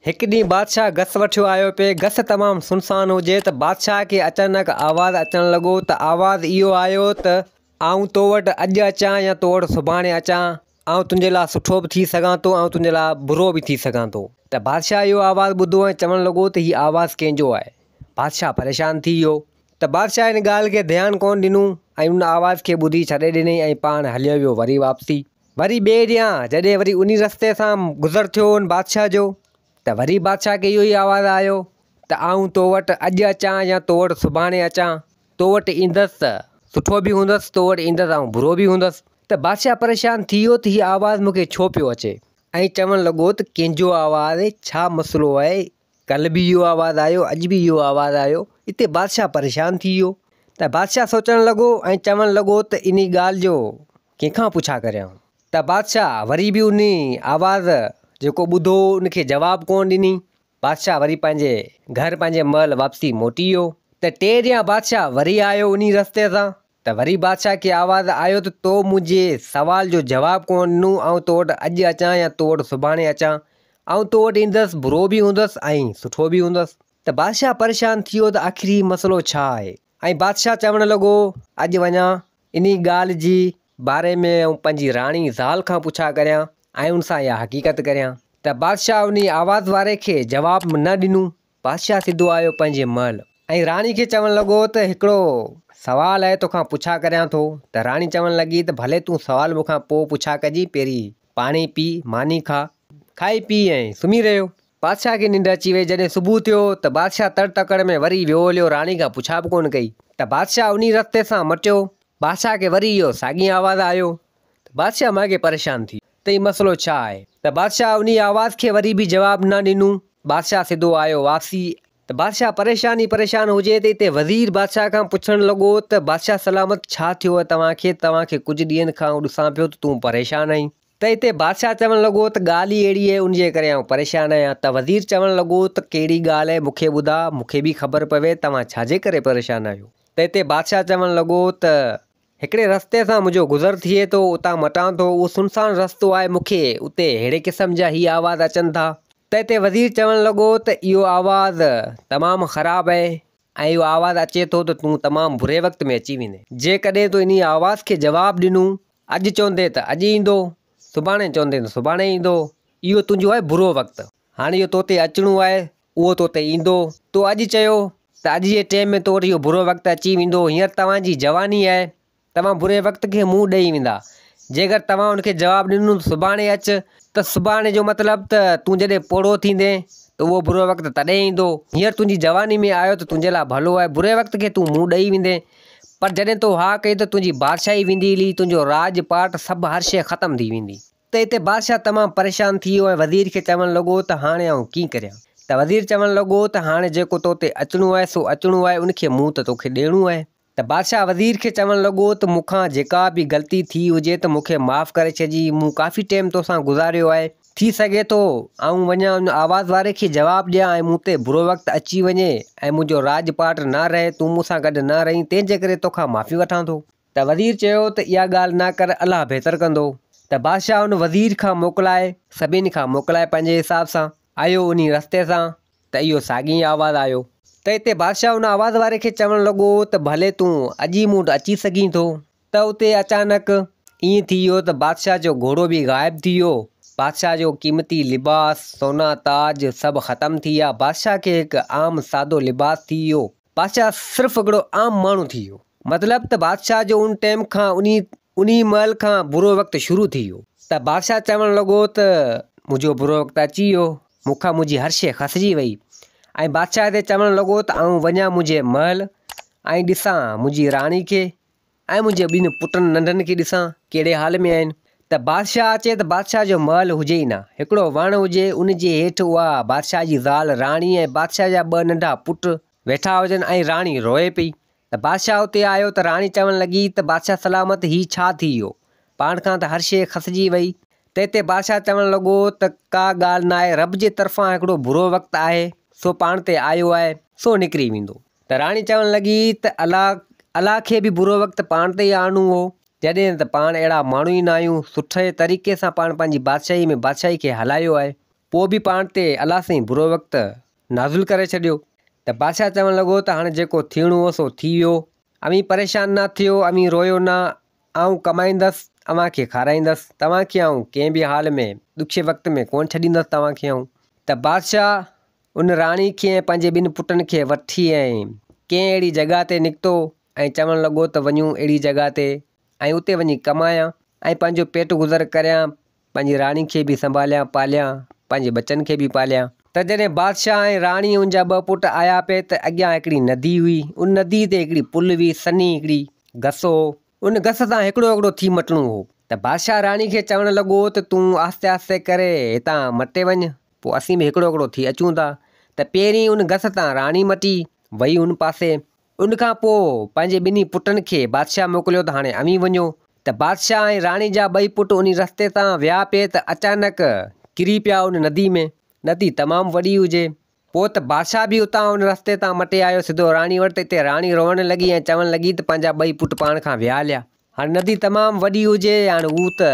هڪ ڏينهن بادشاهه گس وٺيو آيو پئي، گس تمام سنسان هجي ته بادشاهه کي اچانڪ آواز اچڻ لڳو ته آواز اهو آيو ته آئون تو وٽ اڄ اچان يا تو وٽ سڀاڻي اچان، آئون تنهنجي لاء سٺو به ٿي سگهان ٿو آئون تنهنجي لاء برو به ٿي سگهان ٿو. ته بادشاهه اهو آواز ٻڌو ۽ چوڻ لڳو ته هي آواز ڪنهن جو آهي؟ بادشاهه پريشان ٿي ويو ته بادشاهه ان ڳالهه کي ڌيان ڪونه ڏنو ۽ ان آواز کي ٻڌي ڇڏي ڏنائين ۽ پاڻ هليو ويو وري واپسي. وري ٻئي ڏينهن جڏهن وري انهي رستي سان گذر ٿيو ان بادشاهه جو ته وري بادشاهه کي اهو ئي آواز آيو ته آئون تو وٽ اڄ اچان يا تو وٽ سڀاڻي اچان تو وٽ ايندس ته سٺو به هوندس تو وٽ ايندس آئون برو به هوندس ته بادشاهه پريشان ٿي ويو ته هي آواز مون کي ڇو پيو اچي ۽ چوڻ لڳو ته ڪنهن جو آواز آهي ڇا مسئلو آهي ڪلهه به اهو آواز آيو اڄ به اهو آواز آيو اتي بادشاهه پريشان ٿي ويو ته بادشاهه سوچڻ لڳو ۽ چوڻ لڳو ته انهي ڳالهه جو ڪنهن کان پڇا ڪريان؟ ته بادشاهه وري به انهي آواز جيڪو ٻڌو هو ان کي جواب ڪونه ڏني. بادشاهه وري پنهنجي گهر پنهنجي محل واپسي موٽي ويو. ته ٽئين ڏينهن بادشاهه وري آيو انهي رستي سان ته وري بادشاهه کي آواز آيو ته تو منهنجي سوال جو جواب ڪونه ڏنو آئون تو وٽ اڄ اچان يا تو وٽ سڀاڻي اچان آئون تو وٽ ايندس برو به هوندس ۽ سٺو به هوندس. ته بادشاهه پريشان ٿي ويو ته آخر هي مسئلو ڇا آهي؟ ۽ بادشاهه چوڻ لڳو، اڄ وڃان انهي ڳالهه جي باري ۾ آئون پنهنجي راڻي زال کان پڇا ڪريان ۽ ان سان اها حقيقت ڪريان. ته بادشاهه انهي آواز واري کي جواب نه ڏنو. بادشاهه سڌو آيو پنهنجي محل ۽ راڻي کي چوڻ لڳو ته هڪڙو سوال آهي توکان پڇا ڪريان ٿو. ته راڻي چوڻ لڳي ته ڀلي تون سوال مون کان پوء پڇا ڪجين پهرين پاڻي پي، ماني کاء. کائي پي ۽ سمهي رهيو. بادشاهه کي ننڊ اچي وئي. جڏهن صبح ٿيو ته بادشاهه تڙ تڪڙ ۾ وري ويو هليو. راڻي کان پڇا به ڪونه ڪئي. ته بادشاهه انهي رستي سان مٽيو. بادشاهه کي وري اهو ساڳي آواز آيو ته بادشاهه ماڳهين پريشان ٿي ويو ته هي مسئلو ڇا آهي؟ ته بادشاهه انهي آواز کي وري به جواب نه ڏنو. بادشاهه سڌو آيو واپسي. ته بادشاهه پريشان ئي پريشان هجي ته اتي وزير بادشاهه کان پڇڻ لڳو ته بادشاهه سلامت ڇا ٿيو آهي توهان کي؟ توهان کي ڪجهه ڏينهن کان آئون ڏسان پيو ته تون پريشان آهين. ته اتي بادشاهه چوڻ لڳو ته ڳالهه ئي اهڙي آهي ان جي ڪري آئون پريشان آهيان ته وزير چوڻ لڳو ته ڪهڙي ڳالهه آهي مون کي ٻڌاء مون کي به خبر پوي توهان ڇا جي ڪري پريشان آهيو ته اتي بادشاهه چوڻ لڳو ته هڪڙي رستي سان منهنجو گذر ٿئي ٿو اتان مٽان ٿو اهو سنسان رستو آهي مون کي اتي ههڙي قسم جا هي آواز اچن ٿا ته اتي وزير چوڻ لڳو ته اهو آواز تمام خراب آهي ۽ اهو آواز اچي ٿو ته تون تمام بري وقت ۾ اچي ويندين جيڪڏهن تو انهي آواز کي جواب ڏنو اڄ چوندين ته اڄ ايندو، سڀاڻي چوندين ته سڀاڻي ايندو، اهو تنهنجو آهي برو وقت. هاڻي اهو تو تي اچڻو آهي، اهو تو تي ايندو. تو اڄ چيو ته اڄ جي ٽيم ۾ تو وٽ اهو برو وقت اچي ويندو. هينئر توهان جي جواني آهي، توهان بري وقت کي منهن ڏئي ويندا. جيڪر توهان ان کي جواب ڏنو ته سڀاڻي اچ ته سڀاڻي جو مطلب ته تون جڏهن پوڙهو ٿيندين ته اهو برو وقت تڏهن ايندو. هينئر تنهنجي جواني ۾ آيو ته تنهنجي لاء ڀلو آهي. بري وقت کي تون منهن ڏئي ويندين. پر جڏهن تو ها ڪئي ته تنهنجي بادشاهي ويندي هلي، تنهنجو راڄ پاٽ سڀ هر شيء ختم ٿي ويندي. ته اتي بادشاهه تمام پريشان ٿي ويو ۽ وزير کي چوڻ لڳو ته هاڻي آئون ڪيئن ڪريان؟ ته وزير چوڻ لڳو ته هاڻي جيڪو تو تي اچڻو آهي سو اچڻو آهي، ان کي منهن ته توکي ڏيڻو آهي. ته بادشاهه وزير کي چوڻ لڳو ته مون کان جيڪا به غلطي ٿي هجي ته مون کي معاف ڪري ڇڏجي، مون ڪافي ٽيم توسان گذاريو آهي، ٿي سگهي ٿو آئون وڃان ان آواز واري کي جواب ڏيان ۽ مون تي برو وقت اچي وڃي ۽ منهنجو راڄ پاٽ نه رهي، تون مون سان گڏ نه رهين، تنهن جي ڪري توکان معافي وٺان ٿو. ته وزير چيو ته اها ڳالهه نه ڪر، الله بهتر ڪندو. ته بادشاهه ان وزير کان موڪلائي، سڀني کان موڪلائي پنهنجي حساب سان آيو انهي رستي سان ته اهو ساڳي ئي آواز آيو. ته اتي بادشاهه ان آواز واري کي چوڻ لڳو ته ڀلي تون اڄ ئي مون وٽ اچي سگهين ٿو. ته اتي اچانڪ ائين ٿي ويو ته بادشاهه جو گهوڙو به غائب ٿي ويو، بادشاهه جو قيمتي لباس، سونا تاج سڀ ختم ٿي ويا، بادشاهه کي هڪ عام سادو لباس ٿي ويو، بادشاهه صرف هڪڙو عام ماڻهو ٿي ويو، مطلب ته بادشاهه جو ان ٽيم کان انهي انهي مهل کان برو وقت شروع ٿي ويو. ته بادشاهه چوڻ لڳو ته منهنجو برو وقت اچي ويو، مون کان منهنجي هر شيء کسجي وئي ۽ بادشاهه تي چوڻ لڳو ته آئون وڃان منهنجي محل ۽ ڏسان منهنجي راڻي کي ۽ منهنجي ٻن پٽن ننڍن کي ڏسان ڪهڙي حال ۾ آهن ته بادشاهه اچي ته بادشاهه جو محل هجي ئي نه، هڪڙو وڻ هجي ان جي هيٺ اها بادشاهه جي زال راڻي ۽ بادشاهه جا ٻه ننڍا پٽ ويٺا هجن ۽ راڻي روئي پئي ته بادشاهه اتي آيو ته راڻي چوڻ لڳي ته بادشاهه سلامت هي ڇا ٿي ويو پاڻ کان ته هر شيء کسجي وئي تنهن تي بادشاهه چوڻ لڳو ته ڪا ڳالهه ناهي رب جي طرفان هڪڙو برو وقت آهي سو پاڻ تي آيو آهي سو نڪري ويندو. ته راڻي چوڻ لڳي ته الله الله کي به برو وقت پاڻ تي ئي آڻڻو هو، جڏهن ته پاڻ اهڙا ماڻهو ئي نه آهيون، سٺي طريقي سان پاڻ پنهنجي بادشاهي ۾ بادشاهي کي هلايو آهي. پوء به پاڻ تي الله سائين برو وقت نازل ڪري ڇڏيو ته بادشاهه چوڻ لڳو ته هاڻي جيڪو ٿيڻو هو سو ٿي ويو، اوهين پريشان نه ٿيو، اوهين روئو نه، آئون ڪمائيندس، اوهان کي کارائيندس، توهان کي آئون ڪنهن به حال ۾ ڏکئي وقت ۾ ڪونه ڇڏيندس توهان کي آئون. ته بادشاهه ان راڻي کي ۽ پنهنجي ٻن پٽن کي وٺي ۽ ڪنهن اهڙي جڳهه تي نڪتو ۽ چوڻ لڳو ته وڃون اهڙي جڳهه تي ۽ اتي وڃي ڪمايان ۽ پنهنجو پيٽ گذر ڪريان، پنهنجي راڻي کي به سنڀاليان پاليان، پنهنجي ٻچن کي به پاليان. ته جڏهن بادشاهه ۽ راڻي ۽ ان جا ٻه پٽ آيا پئي ته اڳيان هڪڙي ندي هئي، ان ندي تي هڪڙي پل هئي، سنهي هڪڙي گس هو، ان گس تان هڪڙو هڪڙو ٿي مٽڻو هو. ته بادشاهه راڻي کي چوڻ لڳو ته تون آهستي آهستي ڪري هتان مٽي وڃ، پوء اسين به هڪڙو هڪڙو ٿي اچون ٿا. ته پهرين ان گس تان راڻي مٽي وئي ان پاسي. ان کان پوء پنهنجي ٻنهي پٽن کي بادشاهه موڪليو ته هاڻي اوهين وڃو. ته بادشاهه ۽ راڻي جا ٻئي پٽ انهي رستي تان ويا پئي ته اچانڪ ڪري پيا ان ندي ۾. ندي تمام وڏي هجي. پوء ته بادشاهه به اتان ان رستي تان مٽي آيو سڌو راڻي وٽ ته اتي راڻي روئڻ لڳي ۽ چوڻ لڳي ته پنهنجا ٻئي پٽ پاڻ کان ويا هليا. هاڻي ندي تمام وڏي هجي هاڻي هو ته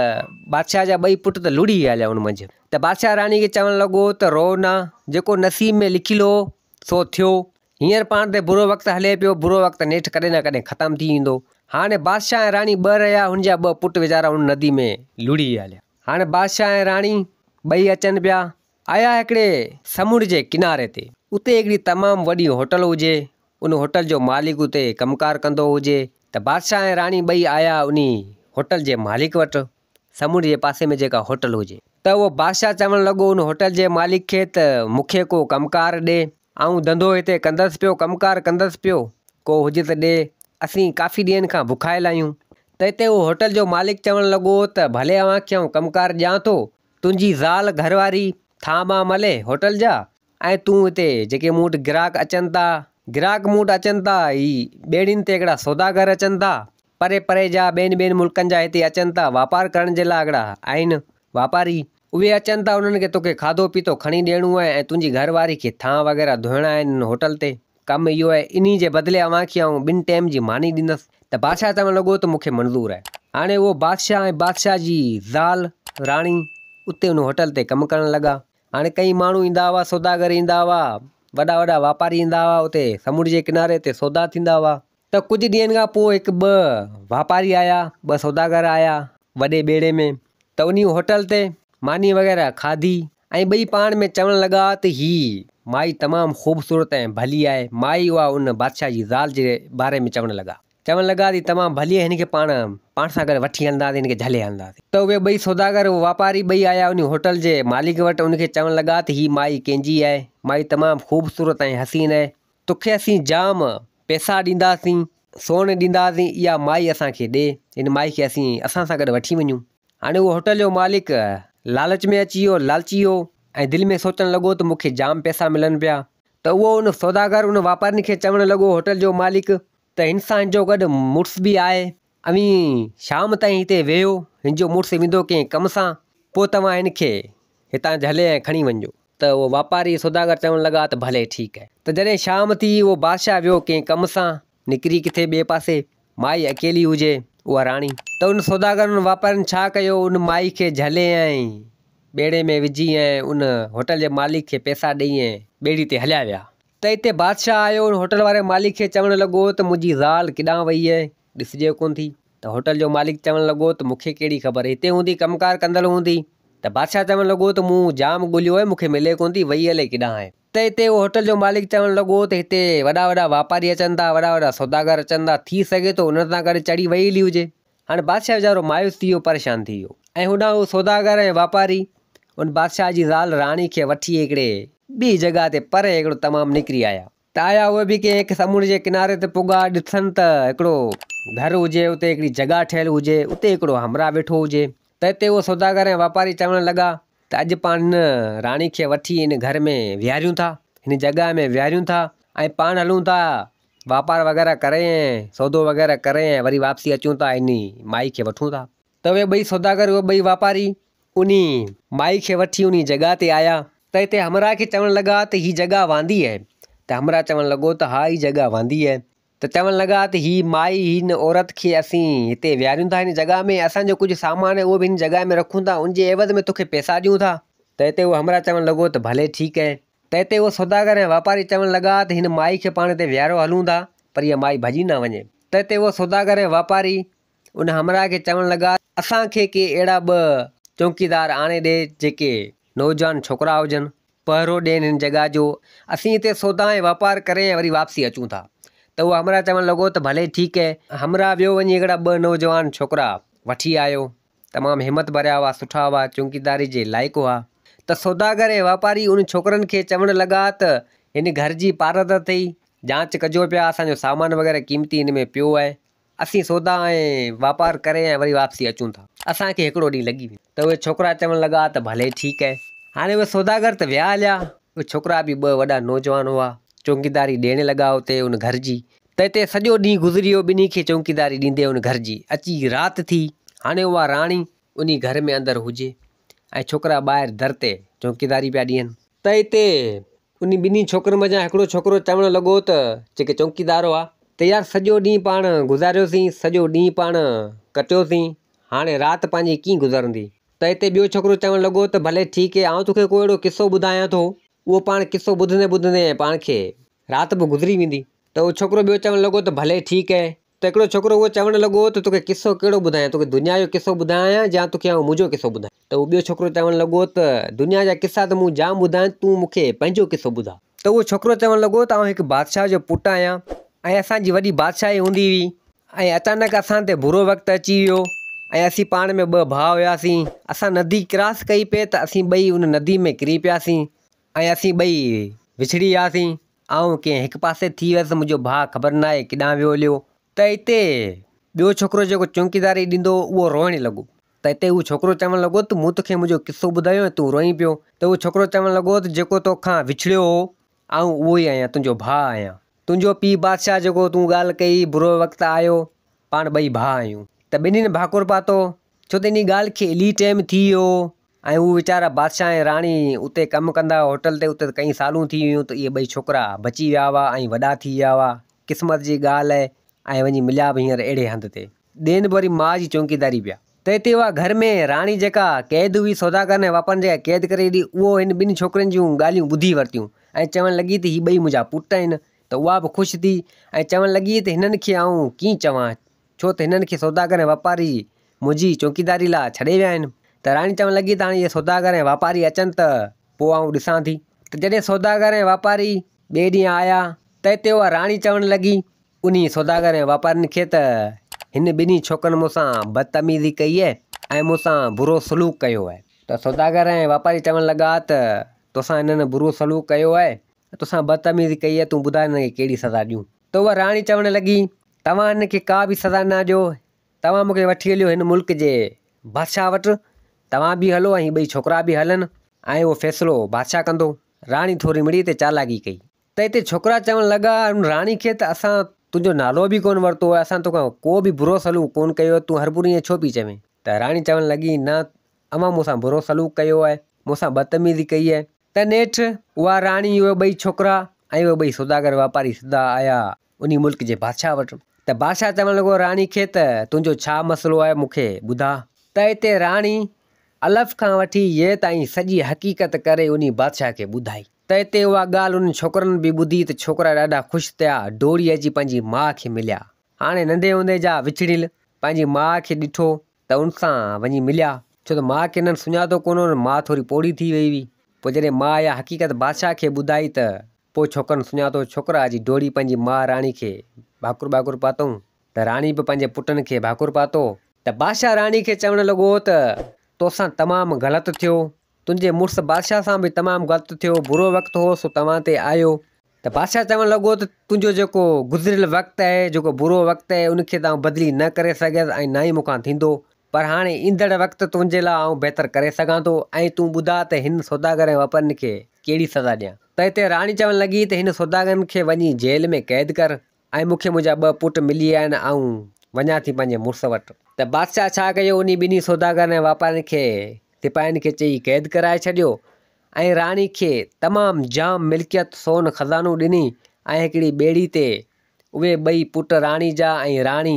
بادشاهه جا ٻئي پٽ ته لڙهي ويا هليا ان منجهه. ته بادشاهه راڻي کي چوڻ لڳو ته روء نه، جيڪو نصيب ۾ لکيل هو سو ٿيو. هينئر پاڻ تي برو وقت هلي پيو، برو وقت نيٺ ڪڏهن نه ڪڏهن ختم ٿي ويندو. هاڻي بادشاهه ۽ راڻي ٻه رهيا، هن جا ٻه پٽ ويچارا ان ندي ۾ لڙهي ويا هليا. هاڻي بادشاهه ۽ راڻي ٻئي اچن پيا. آيا هڪڙي سمنڊ جي ڪناري تي. اتي هڪڙي تمام وڏي هوٽل هجي، ان هوٽل جو مالڪ اتي ڪم ڪار ڪندو هجي. ته بادشاهه ۽ راڻي ٻئي آيا انهي هوٽل جي مالڪ وٽ. سمنڊ جي پاسي ۾ جيڪا هوٽل هجي. ته اهو بادشاهه چوڻ لڳو ان هوٽل جي مالڪ کي ته مون کي ڪو ڪم ڪار ڏي، آئون ڌنڌو هتي ڪندس پيو، ڪم ڪار ڪندس پيو، ڪو هجي ته ڏي، اسين ڪافي ڏينهن کان بکايل آهيون. ته اتي اهو هوٽل جو مالڪ چوڻ لڳو ته ڀلي اوهان کي آئون ڪم ڪار ڏيان ٿو، تنهنجي زال گهر واري ٿانء مان ملي هوٽل جا ۽ تون هتي جيڪي مون وٽ گراهڪ اچن ٿا، گراهڪ مون وٽ اچن ٿا، هي ٻيڙين تي هڪڙا سوداگر اچن ٿا، پري پري جا ٻين ٻين ملڪن جا هتي اچن ٿا واپار ڪرڻ جي لاء هڪڙا آهن واپاري اهي اچن ٿا انهن کي توکي کاڌو پيتو کڻي ڏيڻو آهي ۽ تنهنجي گهر واري کي ٿانء وغيره ڌوئڻا آهن ان هوٽل تي ڪم اهو آهي انهي جي بدلي اوهان کي آئون ٻن ٽيم جي ماني ڏيندس ته بادشاهه چوڻ لڳو ته مون کي منظور آهي. هاڻي اهو بادشاهه ۽ بادشاهه جي زال راڻي اتي ان هوٽل تي ڪم ڪرڻ لڳا. هاڻي ڪئين ماڻهو ايندا هئا سوداگر ايندا هئا وڏا وڏا واپاري ايندا هئا اتي سمنڊ جي ڪناري تي سودا ٿيندا هئا. ته ڪجهه ڏينهن کان پوء هڪ ٻه واپاري آيا، ٻه سوداگر آيا وڏي ٻيڙي ۾ ته انهي هوٽل تي ماني وغيره کاڌي ۽ ٻئي پاڻ ۾ چوڻ لڳا ته هي مائي تمام خوبصورت ۽ ڀلي آهي، مائي اها ان بادشاهه جي زال جي باري ۾ چوڻ لڳا، چوڻ لڳا ته هي تمام ڀلي آهي هن کي پاڻ پاڻ سان گڏ وٺي هلنداسين هن کي جهلي هلنداسين. ته اهي ٻئي سوداگر واپاري ٻئي آيا انهي هوٽل جي مالڪ وٽ ان کي چوڻ لڳا ته هي مائي ڪنهن جي آهي، مائي تمام خوبصورت ۽ حسين آهي، توکي اسين جام پئسا ڏينداسين، سون ڏينداسين، اها مائي اسان کي ڏي، هن مائي کي اسين اسان سان گڏ وٺي وڃون. هاڻي اهو هوٽل جو مالڪ لالچ ۾ اچي ويو، لالچي ويو ۽ دل ۾ سوچڻ لڳو ته مون کي جام پئسا ملن پيا. ته اهو ان سوداگر ان واپارين کي چوڻ لڳو هوٽل جو مالڪ ته هن سان هن جو گڏ مڙس به آهي، اوهين شام تائين هتي ويهو، هن جو مڙس ويندو ڪنهن ڪم سان، پوء توهان هن کي هتان جهلي ۽ کڻي وڃجو. ته اهو واپاري سوداگر چوڻ لڳا ته ڀلي ٺيڪ آهي. ته جڏهن شام ٿي اهو بادشاهه ويو ڪنهن ڪم سان نڪري ڪٿي ٻئي پاسي، مائي اڪيلي هجي اها راڻي. ته ان سوداگرن واپارين ڇا ڪيو ان مائي کي جهلي ۽ ٻيڙي ۾ وجهي ۽ ان هوٽل جي مالڪ کي پئسا ڏئي ۽ ٻيڙي تي هليا ويا. ته اتي بادشاهه آيو ان هوٽل واري مالڪ کي چوڻ لڳو ته منهنجي زال ڪيڏانهن وئي آهي ڏسجي ڪونه ٿي. ته هوٽل جو مالڪ چوڻ لڳو ته مون کي ڪهڙي خبر هتي هوندي ڪم ڪار ڪندڙ هوندي. ته بادشاهه چوڻ لڳو ته مون جام ڳوليو آهي مون کي ملي ڪونه ٿي وئي الائي ڪيڏانهن آهي. ته اتي اهو هوٽل جو مالڪ چوڻ لڳو ته هتي وڏا وڏا واپاري اچن ٿا وڏا وڏا سوداگر اچن ٿا ٿي سگهي ٿو انهن سان گڏ چڙهي وئي هلي هجي. هاڻي بادشاهه ويچارو مايوس ٿي ويو پريشان ٿي ويو ۽ هوڏانهن اهو سوداگر ۽ واپاري ان بادشاهه جي زال راڻي کي وٺي هڪڙي ٻي جڳهه تي پري هڪڙو تمام نڪري آيا. ته آيا اهي به ڪنهن هڪ سمنڊ جي ڪناري تي پڳا، ڏسن ته هڪڙو گهر هجي، اتي هڪڙي جڳهه ٺهيل هجي، اتي هڪڙو همراهه ويٺو هجي. ته اتي اهي سوداگر ۽ واپاري چوڻ لڳا ته اڄ پاڻ هن راڻي کي وٺي هن گهر ۾ ويهاريون ٿا، هن جڳهه ۾ ويهاريون ٿا ۽ پاڻ هلون ٿا واپار وغيره ڪري ۽ سودو وغيره ڪري ۽ وري واپسي اچون ٿا انهي مائي کي وٺون ٿا. ته اهي ٻئي سوداگر اهي ٻئي واپاري انهي مائي کي وٺي انهي جڳهه تي آيا ته هتي همراهه کي چوڻ لڳا ته هي جڳهه واندي آهي ته همراهه چوڻ لڳو ته ها هي جڳهه واندي آهي ته چوڻ لڳا ته هي مائي هن عورت کي اسين هتي ويهاريون ٿا هن جڳهه ۾ اسان جو ڪجهه سامان آهي اهو به هن جڳهه ۾ رکون ٿا ان جي عيوض ۾ توکي پئسا ڏيون ٿا. ته هتي اهو همراهه چوڻ لڳو ته ڀلي ٺيڪ اهي. ته هتي اهو سوداگر ۽ واپاري چوڻ لڳا ته هن مائي کي پاڻ هتي ويهاريو هلون ٿا پر اها مائي ڀڄي نه وڃي. ته هتي اهو سوداگر ۽ واپاري ان همراهه کي چوڻ لڳا اسان کي ڪي اهڙا ٻه چونڪيدار آڻي ڏي جيڪي نوجوان ڇوڪرا هجن، پهرو ڏين هن جڳهه جو، اسين هتي سودا ۽ واپار ڪري ۽ وري واپسي اچون ٿا. ته اهو همراهه چوڻ لڳو ته ڀلي ٺيڪ اهي. همراهه ويو وڃي هڪڙا ٻه نوجوان ڇوڪرا وٺي آيو. تمام همت ڀريا هئا، سٺا هئا، چونڪيداري جي لائق هئا. ته سوداگر ۽ واپاري انهن ڇوڪرن کي چوڻ لڳا ته هن گهر جي پارت اٿئي، جانچ ڪجو پيا، اسان جو سامان وغيره قيمتي هن ۾ پيو آهي. اسين سودا ۽ واپار ڪري ۽ وري واپسي اچون ٿا. اسان کي هڪڙو ڏينهن لڳي ويندو. ته اهي ڇوڪرا چوڻ لڳا ته ڀلي ٺيڪ اهي. هاڻي اهي سوداگر ته ويا هليا. اهي ڇوڪرا به ٻه وڏا نوجوان هئا. چونڪيداري ڏيڻ لڳا اتي ان گهر جي. ته اتي سڄو ڏينهن گذري ويو ٻنهي کي چونڪيداري ڏيندي ان گهر جي. اچي رات ٿي. هاڻي اها راڻي انهي گهر ۾ اندر هجي ۽ ڇوڪرا ٻاهر در تي چونڪيداري پيا ڏين. ته اتي انهي ٻنهي ڇوڪرن منجهان هڪڙو ڇوڪرو چوڻ لڳو ته جيڪي چونڪيدار هئا ته يار سڄو ڏينهن پاڻ گذاريوسين، سڄو ڏينهن پاڻ ڪٽيوسين، هاڻي رات پنهنجي ڪيئن گذرندي؟ ته اتي ٻيو ڇوڪرو چوڻ لڳو ته ڀلي ٺيڪ هي آئون توکي ڪو اهڙو قصو ٻڌايان ٿو، اهو پاڻ قصو ٻڌندي ٻڌندي پاڻ کي رات به گذري ويندي. ته اهو ڇوڪرو ٻيو چوڻ لڳو ته ڀلي ٺيڪ هي. ته هڪڙو ڇوڪرو اهو چوڻ لڳو ته توکي قصو ڪهڙو ٻڌايان، توکي دنيا جو قصو ٻڌايان يا توکي آئون منهنجو قصو ٻڌايان؟ ته اهو ٻيو ڇوڪرو چوڻ لڳو ته دنيا جا قصا ته مون جام ٻڌا آهن، تون مون کي پنهنجو قصو ٻڌاء. ته اهو ڇوڪرو چوڻ لڳو ته آئون هڪ بادشاهه جو پٽ آهيان ۽ اسان جي وڏي بادشاهي هوندي هئي ۽ اچانڪ اسان تي برو وقت اچي ويو ۽ اسين پاڻ ۾ ٻه ڀاء هياسين، اسان ندي ڪراس ڪئي پئي ته اسين ٻئي ان ندي ۾ ڪري پياسين ۽ اسين ٻئي وڇڙي وياسين. آئون ڪنهن هڪ پاسي ٿي ويس، منهنجو ڀاء خبر ناهي ڪيڏانهن ويو هليو. ته اتي ٻيو ڇوڪرو جيڪو چونڪيداري ڏيندو هو، اهو روئڻ لڳو. ته اتي اهو ڇوڪرو چوڻ لڳو ته مون توکي منهنجو قصو ٻڌايو ۽ تون روئين پيو. ته اهو ڇوڪرو چوڻ لڳو ته جيڪو توکان وڇڙيو هو، آئون اهو ئي آهيان، تنهنجو ڀاء آهيان. تنهنجو پيء بادشاهه جيڪو تون ڳالهه ڪئي، برو وقت آيو، پاڻ ٻئي ڀاء آهيون. ته ٻنهين ڀاڪر پاتو، ڇو ته انهي ڳالهه کي الهي ٽيم ٿي ويو هو. ۽ هو ويچارا بادشاهه ۽ راڻي اتي ڪم ڪندا هئا هوٽل تي اتي ته ڪئين سالون ٿي ويون ته اهي ٻئي ڇوڪرا بچي ويا هئا ۽ وڏا ٿي ويا هئا قسمت جي ڳالهه آهي ۽ وڃي مليا به هينئر اهڙي هنڌ تي ڏين به وري ماء جي چونڪيداري پيا ته اتي اها گهر ۾ راڻي جيڪا قيد هئي سوداگرن ۽ واپارين جيڪا قيد ڪري ڇڏي اهو هن ٻن ڇوڪرين جون ڳالهيون ٻڌي ورتيون ۽ چوڻ لڳي ته هي ٻئي منهنجا پٽ آهن ته اها به خوش ٿي ۽ چوڻ لڳي ته هنن کي آئون ڪيئن چوان ڇو ته هنن کي سوداگر ۽ واپاري منهنجي چوڪيداري لاء ڇڏي ويا آهن. ته راڻي چوڻ لڳي ته هاڻي اهي سوداگر ۽ واپاري اچن ته پوء آئون ڏسان ٿي. ته جڏهن سوداگر ۽ واپاري ٻئي ڏينهن آيا ته اتي اها راڻي چوڻ لڳي انهي سوداگر ۽ واپارين کي ته هن ٻنهي ڇوڪرن مون سان بدتميزي ڪئي آهي ۽ مون سان برو سلوڪ ڪيو آهي. ته سوداگر ۽ واپاري چوڻ لڳا ته توسان هنن برو سلوڪ ڪيو آهي ۽ توسان بدتميزي ڪئي آهي تون ٻڌاء هنن کي ڪهڙي سزا ڏيون. ته اها راڻي چوڻ لڳي توهان هن کي ڪا به سزا نه ڏيو، توهان مون کي وٺي هليو هن ملڪ جي بادشاهه وٽ، توهان به هلو ۽ هي ٻئي ڇوڪرا به هلن ۽ اهو فيصلو بادشاهه ڪندو. راڻي ٿوري مڙئي تي چالاڪي ڪئي. ته اتي ڇوڪرا چوڻ لڳا راڻي کي ته اسان تنهنجو نالو به ڪونه ورتو آهي، اسان توکان ڪو به برو سلوڪ ڪونه ڪيو آهي، تون هربرو ائين ڇو پئي چوين؟ ته راڻي چوڻ لڳي نه اوهان مون سان برو سلوڪ ڪيو آهي، مون سان بدتميزي ڪئي آهي. ته نيٺ اها راڻي، اهي ٻئي ڇوڪرا ۽ اهي ٻئي سوداگر واپاري سڌا آيا انهي ملڪ جي بادشاهه وٽ. ته بادشاهه چوڻ لڳو راڻي کي ته تنهنجو ڇا مسئلو آهي مون کي ٻڌاء. ته اتي راڻي الف کان وٺي يي تائين سڄي حقيقت ڪري انهي بادشاهه کي ٻڌائي. ته اتي اها ڳالهه انهن ڇوڪرن به ٻڌي ته ڇوڪرا ڏاڍا خوش ٿيا ڊوڙي اچي پنهنجي ماء کي مليا. هاڻي ننڍي هوندي جا وڇڙيل پنهنجي ماء کي ڏٺو ته ان سان وڃي مليا، ڇو ته ماء کي هنن سڃاتو ڪونه هو، ماء ٿوري پوڙهي ٿي وئي هئي. پوء جڏهن ماء اها حقيقت بادشاهه کي ٻڌائي ته پوء ڇوڪرن سڃاتو، ڇوڪرا اچي ڊوڙي پنهنجي ماء راڻي کي ڀاڪر ٻاڪر پاتائون ته راڻي به پنهنجي پٽن کي ڀاڪر پاتو. ته بادشاهه راڻي کي چوڻ لڳو ته توسان تمام غلط ٿيو، تنهنجي مڙس بادشاهه سان به تمام غلط ٿيو، برو وقت هو سو توهان تي آيو. ته بادشاهه چوڻ لڳو ته تنهنجو جيڪو گذريل وقت آهي، جيڪو برو وقت آهي، ان کي ته آئون بدلي نه ڪري سگهيس ۽ نه ئي مون کان ٿيندو، پر هاڻي ايندڙ وقت تنهنجي لاء آئون بهتر ڪري سگهان ٿو ۽ تون ٻڌاء ته هن سوداگر ۽ واپارين کي ڪهڙي سزا ڏيان؟ ته اتي راڻي چوڻ لڳي ته هن سوداگرن کي وڃي جيل ۾ قيد ڪر ۽ مون کي منهنجا ٻه پٽ ملي ويا آهن، آئون وڃان ٿي پنهنجي مڙس وٽ. ته بادشاهه ڇا ڪيو، انهي ٻنهي سوداگرن ۽ واپارين کي سپاهين کي چئي قيد ڪرائي ڇڏيو ۽ راڻي کي تمام جام ملڪيت، سون خزانو ڏني ۽ هڪڙي ٻيڙي تي اهي ٻئي پٽ راڻي جا ۽ راڻي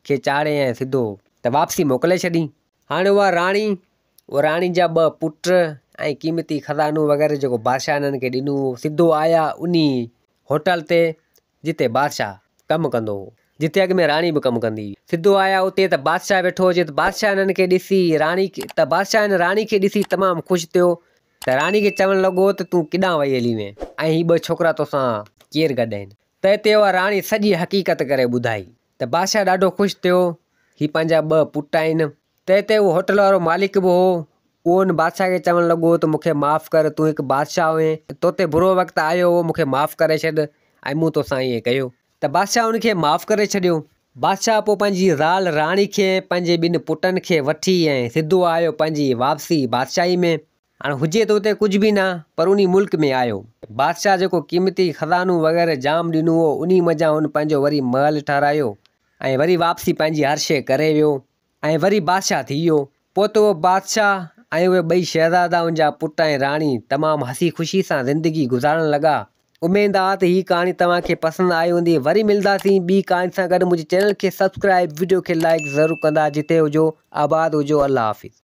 کي چاڙهي ۽ سڌو ته واپسي موڪلي ڇڏي. هاڻي اها راڻي، اها راڻي جا ٻه پٽ ۽ قيمتي خزانو وغيره جيڪو بادشاهه هنن کي ڏنو هو. سڌو آيا انهي هوٽل تي جتي بادشاهه ڪم ڪندو هو. جتي اڳ ۾ راڻي به ڪم ڪندي هئي. سڌو آيا اتي ته بادشاهه ويٺو هجي ته بادشاهه هنن کي ڏسي راڻي ته بادشاهه هن راڻي کي ڏسي تمام خوش ٿيو ته راڻي کي چوڻ لڳو ته تون ڪيڏانهن وئي هلي وئين ۽ هي ٻه ڇوڪرا توسان ڪير گڏ آهن. تنهن تي اها راڻي سڄي حقيقت ڪري ٻڌائي ته بادشاهه ڏاڍو خوش ٿيو، هي پنهنجا ٻه پٽ آهن. تنهن تي اهو هوٽل وارو مالڪ به هو، اهو ان بادشاهه کي چوڻ لڳو ته مون کي معاف ڪر، تون هڪ بادشاهه هئين، تو تي برو وقت آيو هو، مون کي معاف ڪري ڇڏ ۽ مون توسان ائين ڪيو. ته بادشاهه ان کي معاف ڪري ڇڏيو. بادشاهه پوء پنهنجي زال راڻي کي ۽ پنهنجي ٻن پٽن کي وٺي ۽ سڌو آيو پنهنجي واپسي بادشاهي ۾. هاڻ هجي ته اتي ڪجهه به نه، پر انهي ملڪ ۾ آيو. بادشاهه جيڪو قيمتي خزانو وغيره جام ڏنو هو، انهي منجهان هن پنهنجو وري محل ٺهرايو ۽ وري واپسي پنهنجي هر شيء ڪري ويو ۽ وري بادشاهه ٿي ويو. پوء ته اهو بادشاهه ۽ اهي ٻئي شهزادا ان جا پٽ ۽ راڻي تمام هسي خوشي سان زندگي گذارڻ لڳا. اميد آ ته هي ڪهاڻي توهان کي پسند آئي هوندي. وري ملداسين ٻي ڪهاڻي سان گڏ. منهنجي چينل کي سبسڪرائيب وڊيو کي لائيڪ ضرور ڪندا. جتي هجو آباد هجو. الله حافظ.